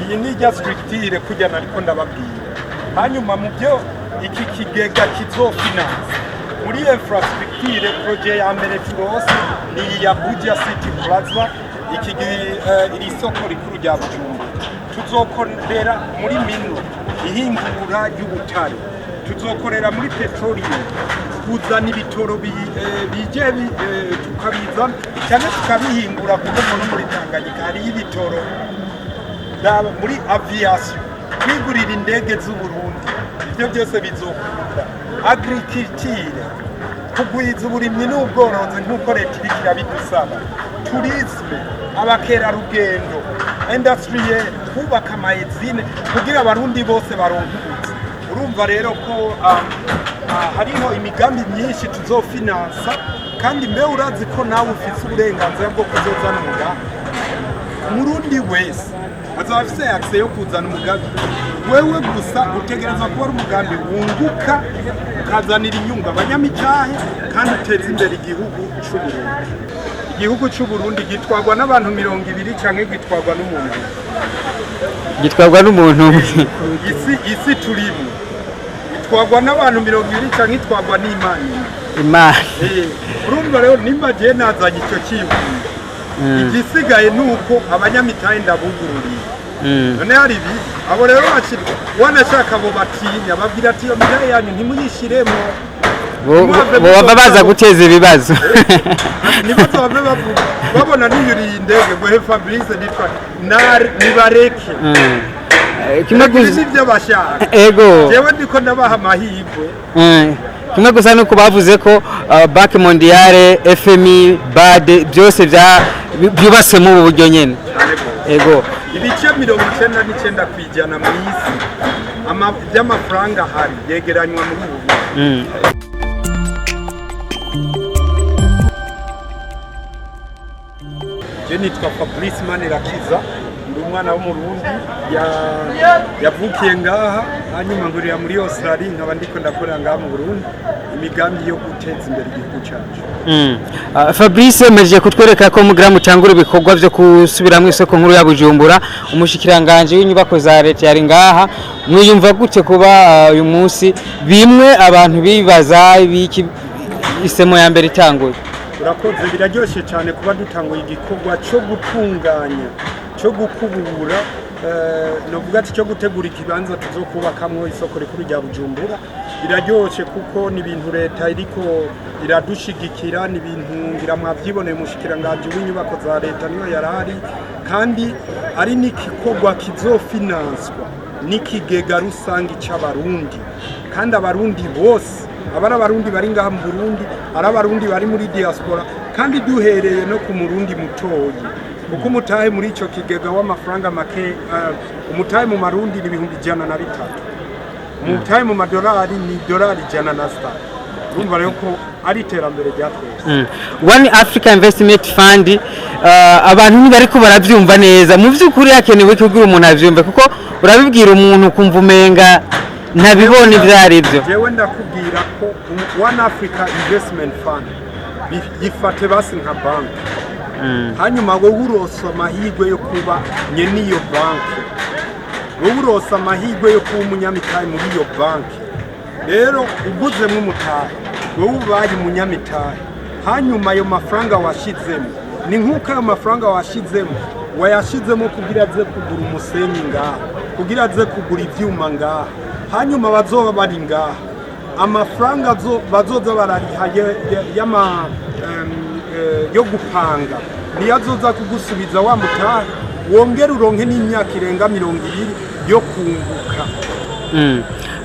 Iyi ni rya structure kujya nariko ndababwira. Hanyuma mu byo iki kigega kizofinansa muri infrastructure, projet ya mbere turose ni iyi ya Buja City Plaza, iri soko rikuru rya Bujumbura. Tuzokorera muri mines, ihingura ry'ubutare. Tuzokorera muri petroleum, kuzana ibitoro bije tukabizana cyane tukabihingura, kuko no muri Tanganyika hariyo ibitoro. Raba muri aviation, kwigurira indege z'Uburundi, ibyo byose bizokunda. Agriculture, kugwiza uburimyi n'ubworozi nk'uko leta iriko irabidusaba. Tourisme, abakerarugendo. Industriel, kubaka ama usines kugira Abarundi bose baronke ubuzi. Urumva rero ko hariho imigambi myinshi tuzofinansa. Kandi mbe urazi ko nawe ufise uburenganzira bwo kuzozana umugambi? Umurundi wese azaba afise accès yo kuzana umugambi. Wewe gusa utegerezwa kuba ari umugambi wunguka, ukazanira inyungu abanyamitahe kandi uteza imbere igihugu c'Uburundi. Igihugu c'Uburundi gitwarwa n'abantu 20 canke gitwarwa n'umuntu? Gitwarwa n'umuntu umwe. Isi turimo itwarwa n'abantu 20 canke itwarwa n'Imana imwe? Imana. Urumva rero, nimba jewe nazanye icyo cyiyumviro, igisigaye ni uko abanyamitahe ndabugururiye. None hari ibi abo rero bakiri wanashaka, abo batinya babwira ati: "Iyo mitahe yanyu ntimuyishiremo." Bova baza guteza ibibazo. Ntibazove bavuga babona niyuriye indege ngo: "He Fabrice nitwa nibareke." Kimwe Ibi gusa nivyo bashaka. Ego. Jewe ndiko ndabaha amahirwe. Kimwe gusa nuko bavuze ko Banque Mondiale, FMI, BAD byose byubatse mu ubu buryo nyene. Cyane rwose. Ego. Ibice 99% mu isi by'amafaranga ahari yegeranywa muri ubu buryo. Je nitwa Fabrice Manirakiza, ndi umwana w'Umurundi yavukiye ngaha, hanyuma nkurira muri Australia, nkaba ndiko ndakorera ngaha mu Burundi imigambi yo guteza imbere igihugu cyacu. Fabrice, meje kutwereka ko mugira mutangura ibikorwa vyo gusubiramwo isoko nkuru ya Bujumbura. Umushikiranganje w'inyubako za leta yari ngaha. Mwiyumva gute kuba uyu munsi bimwe abantu bibaza ibiki isemo ya mbere itanguye? Urakoze. Biraryoshye cyane kuba dutanguye igikorwa cyo gutunganya, cyo gukubura, novuga ati cyo gutegura ikibanza tuzokubakamwo isoko rikuru rya Bujumbura. Biraryoshe kuko ni ibintu leta iriko iradushigikira, ni ibintu ngira mwavyiboneye, umushikiranganji w'inyubako za leta niyo yarahari, kandi ari n'igikorwa kizofinanswa n'ikigega rusangi c'Abarundi, kandi Abarundi bose, aba ari Abarundi bari ngaha mu Burundi, ari Abarundi bari muri diaspora, kandi duhereye no ku Murundi mutoyi, kuko umutahe muri ico kigega w'amafaranga make, umutahe mu marundi ni 103,000, umutahe mu madolari ni dolari 106. Urumva rero ko ari iterambere rya twese. One Africa Investment Fund, abantu ntibariko baravyumva neza. Mu vy'ukuri hakenewe kugira umuntu avyumve, kuko urabibwira umuntu ukumva umenga ntabibona ivyo ari vyo. Jewe ndakubwira ko One Africa Investment Fund yifate basi nka banki, hanyuma wowe uronsa amahirwe yo kuba nyene iyo banki, wowe uronsa amahirwe yo kuba umunyamitahe muri iyo banki. Rero uguzemo umutahe, wowe ubaye umunyamitahe, hanyuma ayo mafaranga washizemo ni nk'uko ayo mafaranga washizemo wayashizemo kugira aze kugura umusenyi ngaha, kugira aze kugura ivyuma ngaha, hanyuma bazoba bari ngaha, amafaranga bazoza barariha yo gupanga niyo azoza kugusubiza wa mutahe, wongere uronke n'imyaka irenga 20 yo kunguka.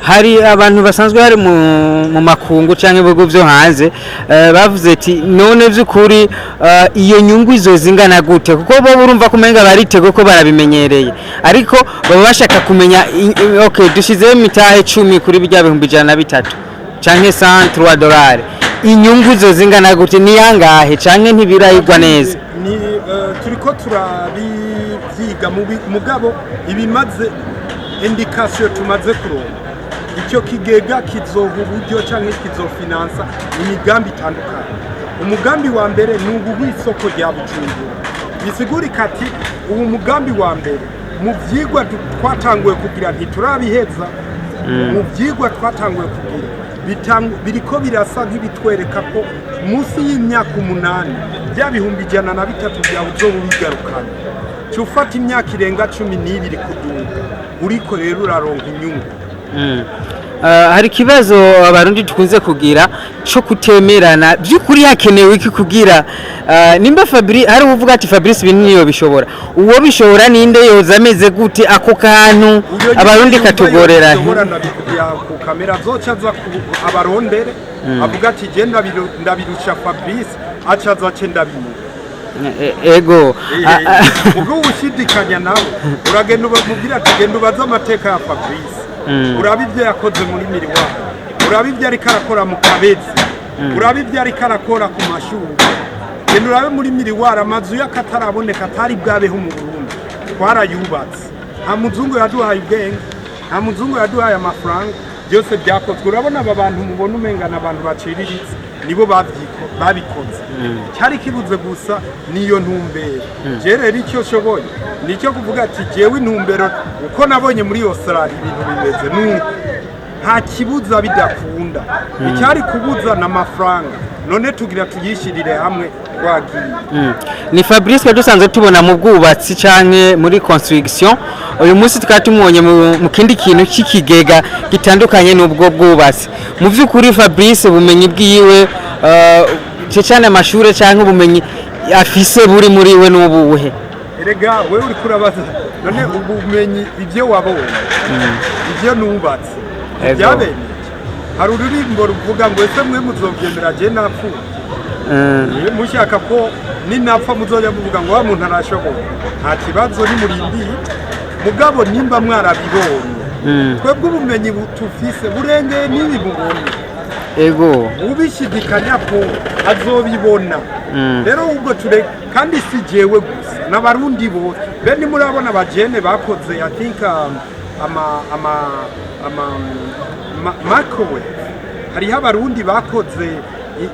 Hari abantu basanzwe bari mu makungu canke ibihugu vyo hanze, bavuze ati: "None vy'ukuri iyo nyungu izo zingana gute?" Kuko bo urumva ko umenga baritego ko barabimenyereye, ariko baba bashaka kumenya okay, dushizeho imitahe 10 kuri birya 103,000 canke 103 dolari, inyungu zo zingana gute, ni yangahe, canke ntibirayigwa neza? Ni turiko turabivyiga mugabo ibimaze indication tumaze kuronka, icyo kigega kizoha uburyo canke kizofinansa imigambi itandukanye. Umugambi wa mbere ni ubu w'isoko rya Bujumbura. Bisigurika ati ubu mugambi wa mbere Mu vyigwa twatanguye kugira, ntiturabiheza, mu vyigwa twatanguye kugira biriko birasa nk'ibitwereka ko munsi y'imyaka 8 bya 103,000 byawe uzoba ubigarukana. Ca ufata imyaka irenga 12 kuduga, uriko rero uraronka inyungu. Hari ikibazo Abarundi dukunze kugira cyo kutemerana. By'ukuri hakenewe iki kugira nimba Fabri hari uvuga ati Fabrice ibintu niyo bishobora, uwo bishobora ninde, yoza ameze gute? Ako kantu Uyo nyine Abarundi yumva katugorera. yoshobora ku kamera azoca aza abarondere, avuga ati je ndabirusha Fabrice, aca aza ace ndabimuha. Ego. Ubwo ushidikanya nawe uragenda ubamubwira ati genda ubaze amateka ya Fabrice, urabe ibyo yakoze muri miriwari, urabe ibyo ariko arakora mu Kabezi, urabe ibyo ariko arakora ku mashuri. Genda urabe muri miriwari amazu y'akataraboneka atari bwabeho mu Burundi twarayubatse. Nta muzungu yaduhaye ubwenge, nta muzungu yaduhaye amafaranga, byose byakozwe. Urabona aba bantu mubona umengana abantu baciriritse nibo babikoze. Cyari kibuze gusa niyo ntumbero. Je rero icyo nshoboye nicyo kuvuga ati jewe intumbero uko nabonye muri Australia ibintu bimeze nuko nta kibuza bidakunda, icyari kubuza ni amafaranga. None tugira tuyishyirire hamwe, twagiye. Ni Fabrice dusanzwe tubona mu bwubatsi canke muri construction, uyu munsi tukaba tumubonye mu kindi kintu cy'ikigega gitandukanye n'ubwo bwubatsi. Mu by'ukuri Fabrice ubumenyi bwiwe, cyane amashure canke ubumenyi afise buri muri we n'ubuhe? Erega wewe uriko urabaza none ubumenyi, ibyo wabonye, ibyo nubatse byabeneje. Hari ururimbo ruvuga ngo ese mwe muzovyemera je napfuye? Mushaka ko ninapfa muzoja muvuga ngo wa muntu arashoboye, nta kibazo, nimurindiye. Mugabo nimba mwarabibonye, twebwe ubumenyi tufise burengeye n'ibi mubonye. Ubishidikanya ko azobibona. Rero ubwo ture kandi si jewe gusa, n'Abarundi bose. Be nimurabona abajene bakoze, I think ama microwave, hariho Abarundi bakoze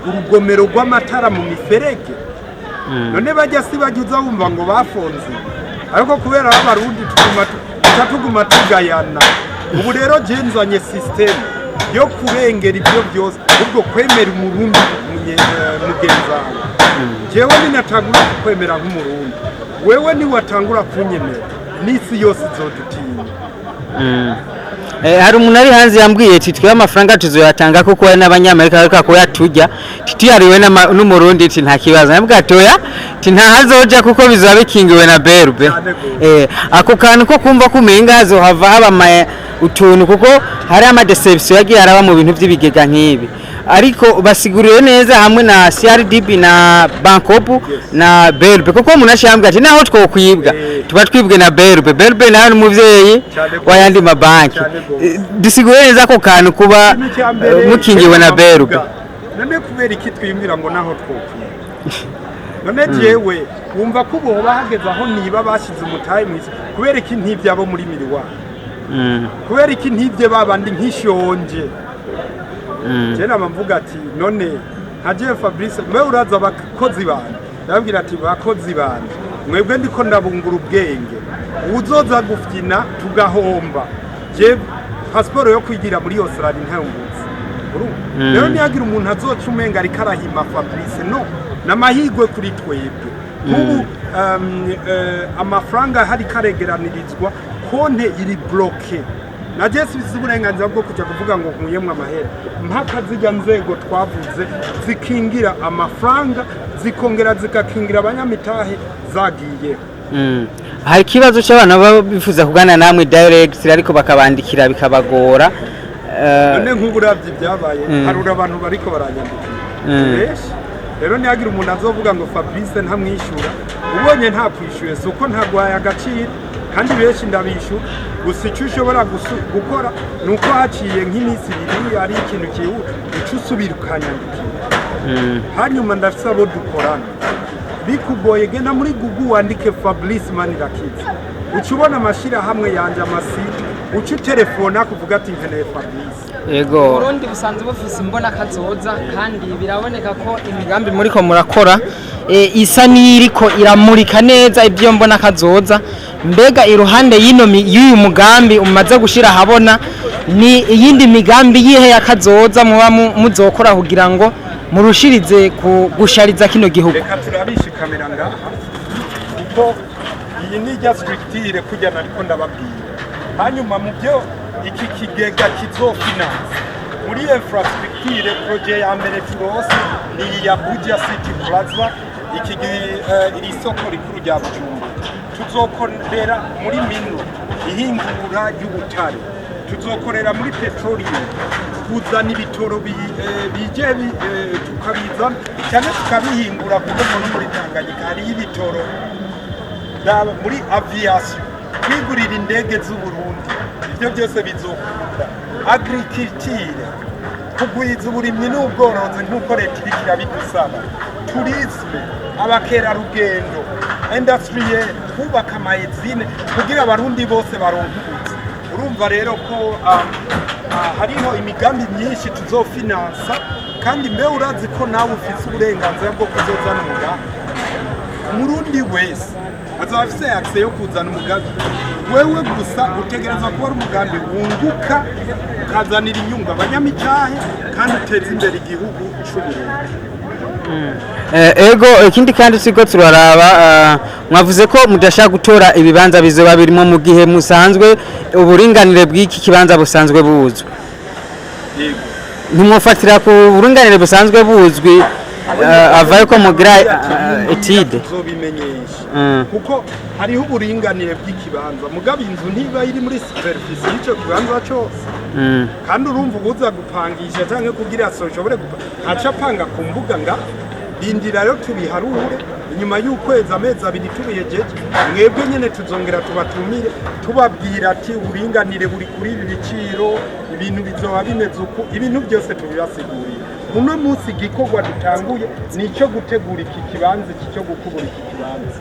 urugomero rw'amatara mu miferege. None bajya si bajya uza wumva ngo bafonze, ariko kubera Abarundi tuguma tuca tuguma tugayana. Ubu rero je nzanye système yo kurengera ibyo byose, ubwo kwemera Umurundi mugenzi wawe. Jewe ninatangura kukwemera nk'Umurundi, wewe niwatangura kunyemera, n'isi yose izodutinya. Hari umuntu ari hanze yambwiye ati twe amafaranga tuzoyatanga kuko hari n'Abanyamerika bariko kuyatujya, tituyariwe n'Umurundi, ati nta kibazo. Nabwo atoya ati nta hazoja kuko bizoba bikingiwe na BRB. Cyane gose. Ako kantu ko kumva kumenga hazohava haba utuntu, kuko hari ama déception yagiye araba mu bintu by'ibigega nk'ibi, ariko basiguriwe neza hamwe na CRDB na Bancobu na BRB, kuko umuntu ashambwa ati naho twokwibwa tuba twibwe na BRB. BRB nawe ni umuvyeyi Cyane gose. w'ayandi mabanki. Cyane gose. Dusigure neza ako kantu kuba Ikintu cya mbere, mukingiwe na BRB. None kubera iki twiyumvira ngo naho twokwiba? None jewe wumva ko ubu hoba hageze aho niba bashize umutahe mwisi, kubera iki ntibye abo muri miriwari? Kubera iki ntibye babandi nkishonje? Je nama mvuga ati none nka jewe Fabrice, mwe uraza abakozi banje, ndababwira ati bakozi banje mwebwe ndiko ndabungura ubwenge, uwuzoza gufyina tugahomba, je pasiporo yo kwigira muri Australia ntayungutse. Urumva rero nihagira umuntu azoca umenga ariko arahima Fabrice, no n'amahirwe kuri twebwe. Nk'ubu amafaranga hari karegeranirizwa, konte iri bloquée, na je sifise uburenganzira bwo kuja kuvuga ngo nkuyemwo amahera mpaka zirya nzego twavuze zikingira amafaranga, zikongera zigakingira abanyamitahe zagiyeho. Hari ikibazo cy'abantu baba bifuza kuganira namwe direct ariko bakabandikira bikabagora. None nk'ubu uravye ibyabaye, harura abantu bariko baranyandikira benshi. Rero ntihagire umuntu azovuga ngo Fabrice ntamwishyura. Ubonye ntakwishyuye si uko ntagwaye agaciro, kandi benshi ndabishyura. Gusa icyo ushobora gukora ni uko haciye nk'iminsi 2 ari ikintu cyihuta, uca usubira ukanyandikira. Hanyuma ndafise abo dukorana. Bikugoye genda muri Google wandike Fabrice Manirakiza, uca ubona amashyirahamwe yanje, ama site, uca utelefona kuvuga ati nkeneye Fabrice. Burundi busanzwe bufise imbona kazoza, kandi biraboneka ko imigambi muriko murakora. isa n'iriko iramurika neza ibyo mbona kazoza. Mbega iruhande y'uyu mugambi umaze gushira ahabona, ni iyindi migambi yihe ya kazoza muba muzokora kugira ngo murushirize ku gushariza kino gihugu? Reka turabishe kamera ngaha, kuko iyi ni rya structure kujya nariko ndababwira. Hanyuma mu byo iki kigega kizofinansa muri infrastructure, projet ya mbere turose ni iyi ya Buja City Plaza, iri soko rikuru rya Bujumbura. Tuzokorera muri mino ihingura ry'ubutare, tuzokorera muri petroleum, kuzana ibitoro bije tukabizana cyane tukabihingura, kuko no muri Tanganyika hariyo ibitoro. Raba muri aviation, kwigurira indege z'Uburundi, ibyo byose bizokunda. Agriculture, kugwiza uburimyi n'ubworozi nk'uko leta iriko irabidusaba. Tourisme, abakerarugendo. Industriel, kubaka ama usines kugira abarundi bose baronke ubuzi. Urumva rero ko hariho imigambi myinshi tuzofinansa. Kandi mbe urazi ko nawe ufise uburenganzira bwo kuzozana umugambi? Umurundi wese azaba afise accès yo kuzana umugambi. Wewe gusa utegereza kuba ari umugambi wunguka, ukazanira inyungu abanyamitahe kandi uteza imbere igihugu c'Uburundi. Ego, ikindi kandi turiko turaraba, mwavuze ko mudashaka gutora ibibanza bizoba birimo mu gihe musanzwe uburinganire bw'iki kibanza busanzwe buzwi. Yego. Ntimwofatira ku buringanire busanzwe buzwi, avayo ko mugira étude? Tuzobimenyesha, kuko hariho uburinganire bw'ikibanza, mugabo inzu ntiba iri muri superficie y'ico kibanza cose. Kandi urumva ubuza gupangisha canke kugira ushobore aca apanga ku mbuga nga. Rindira rero tubiharure inyuma y'ukwezi, amezi 2 tubihejeje, mwebwe nyene tuzongera tubatumire, tubabwira ati uburinganire buri kuri ibi biciro, ibintu bizoba bimeze uku, ibintu byose tubibasigurire. Uno munsi igikorwa dutanguye ni icyo gutegura iki kibanza, iki cyo gukubura iki kibanza.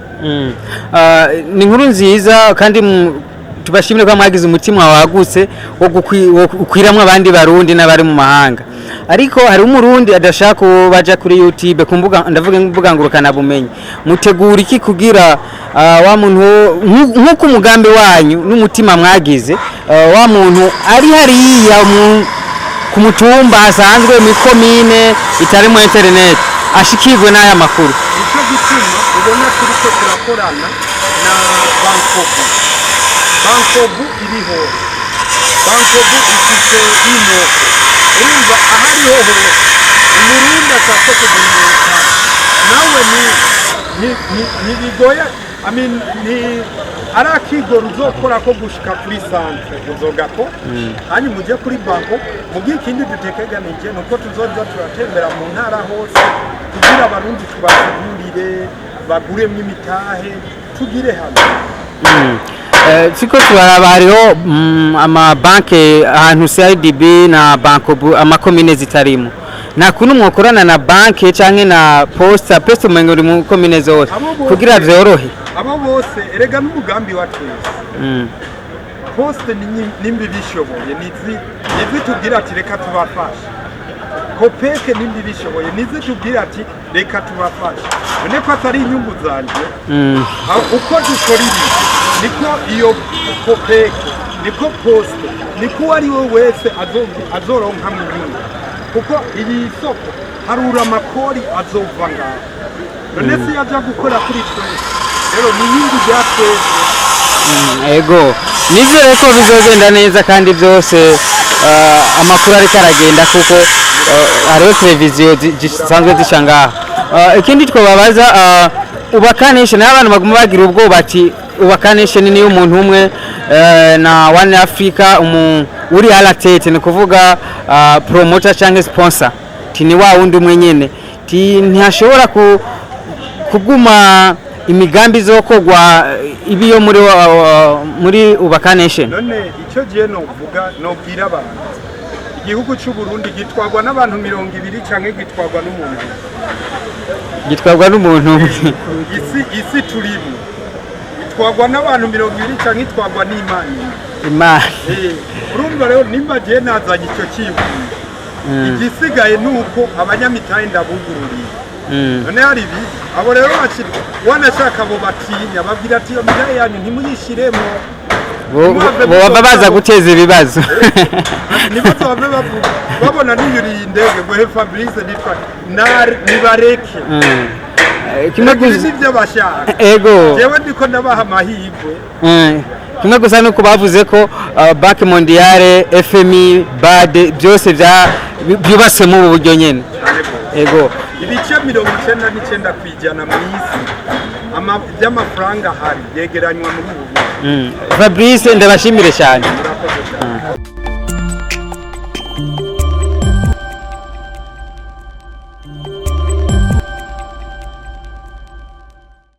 Ah, ni inkuru nziza kandi tubashimire ko mwagize umutima wagutse wo gukwiramwo abandi barundi n'abari mu mahanga. Ariko hari umurundi adashaka ko baja kuri YouTube, ku mbuga, ndavuga imbuga ngurukana bumenyi. Mutegura iki kugira wa muntu nk'uko umugambi wanyu n'umutima mwagize, wa muntu ari hariya ku mutumba hasanzwe mu komine itarimo internet ashikirwe n'aya makuru? Nicyo gituma ubona turiko turakorana na Bancobu. Bancobu iri hose, Bancobu ifise inoko. Urumva ahariho hose umurundi ashaka kugura imitahe nawe ni bigoye, I mean, ni ari akigoro uzokora ko gushika kuri centre uzogako, hanyuma uje kuri banko. Mu ikindi dutekeganije ni uko tuzoza turatembera mu ntara hose kugira abarundi tubasigurire baguremwo imitahe, tugire hamwe. Turiko turaraba hariho amabanke ahantu CRDB na Bancobu amakomine zitarimo. Nta kuntu mwokorana na banke canke na posta? Posta umengo uri mu komine zose. Abo bose- Kugira vyorohe. Abo bose erega n'umugambi wa twese. Poste nimba ibishoboye nizi tubwira ati reka tubafashe. COOPEC nimba ibishoboye nizi tubwira ati reka tubafashe. None ko atari inyungu zanje? Uko dukora ibi niko iyo COOPEC, niko poste, niko uwo ari we wese azoronkamwo inyungu, kuko iyi soko harura amakori azova ngaho. None si yaja gukora kuri twese? Rero ni inyungu rya twese. Ego, nizere ko bizogenda neza kandi byose amakuru ariko aragenda, kuko hariho televiziyo zisanzwe zica ngaha. Ikindi twababaza, Ubaka Nation, naho abantu baguma bagira ubwoba ati Ubaka Nation niyo umuntu umwe, na One Africa uri à la tête, ni kuvuga promoter cyangwa sponsor, ti ni wa wundi umwe nyene, ti ntashobora kuguma imigambi izokogwa ibi yo muri Ubaka Nation. None icyo gihe novuga, nobwira abantu, igihugu cy'u Burundi gitwarwa n'abantu 20 canke gitwarwa n'umuntu? Gitwarwa n'umuntu umwe. Isi turimo itwarwa n'abantu 20 canke itwarwa n'Imana imwe? Imana. Urumva rero nimba gihe nazanye icyo cyiyumviro, igisigaye ni uko abanyamitahe ndabugururiye. None hari ibi, abo rero bakiri wanashaka, abo batinya babwira ati: "Iyo mitahe yanyu ntimuyishiremo." Baba baza guteza ibibazo. Ntibazove bavuga babona niyuriye indege ngo: "He Fabrice nitwa nibareke." Kimwe Ibi gusa nibyo bashaka. Jewe ndiko ndabaha amahirwe. Kimwe gusa nuko bavuze ko Banque Mondiale, FMI, BAD byose byubatse mu ubu buryo nyene. Cyane rwose. Ibice 99% mu isi by'amafaranga ahari yegeranywa muri ubu buryo. Fabrice, ndabashimire cyane. Murakoze.